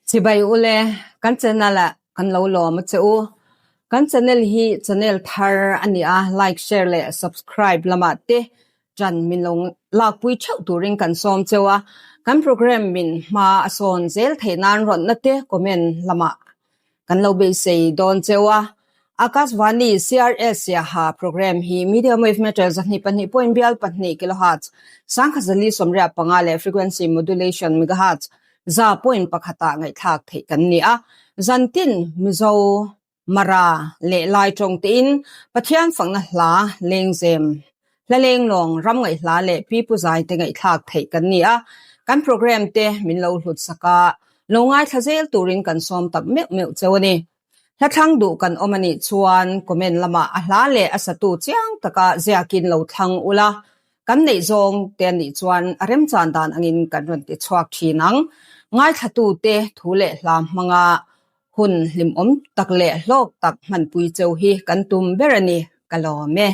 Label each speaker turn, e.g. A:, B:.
A: Chibai ule, kan channel ah kan lo lawm a che u. Kan channel hi channel thar a ni a, like, share leh subscribe lamah te ṭan min lo lakpui ṭheuh turin kan sawm cheu a. Kan program min hma a sawn zel theih nan rawtna te comment lamah Kan lo beisei dawn cheu a, Akashvani CRS Siaha program hi medium wave meter 2.2 bial pahnih kilohertz, 1085 leh frequency modulation megahertz 100.1 ah ngaihthlak theih kan ni a. Zantin Mizo, Mara leh Lai tawng tein Pathian fakna hla lengzem Hla lenglawng, ram ngaihhla leh pipu zai te ngaihthlak theih kan ni a, kan program te min lo hlut sak a, lo ngaithla zel turin kan sawm tak meuh meuh cheu a ni. Hla thlang duh kan awm a nih chuan comment lamah a hla leh a satu chiang taka ziakin lo thlang ula, kan neih zawng te a nih chuan a remchan dan angin kan rawn ti chhuak thin ang. Ngaithlatute thu leh hla hmanga hun hlimawm tak leh hlawk tak hmanpui cheu hi kan tum ber a ni, ka lawm e.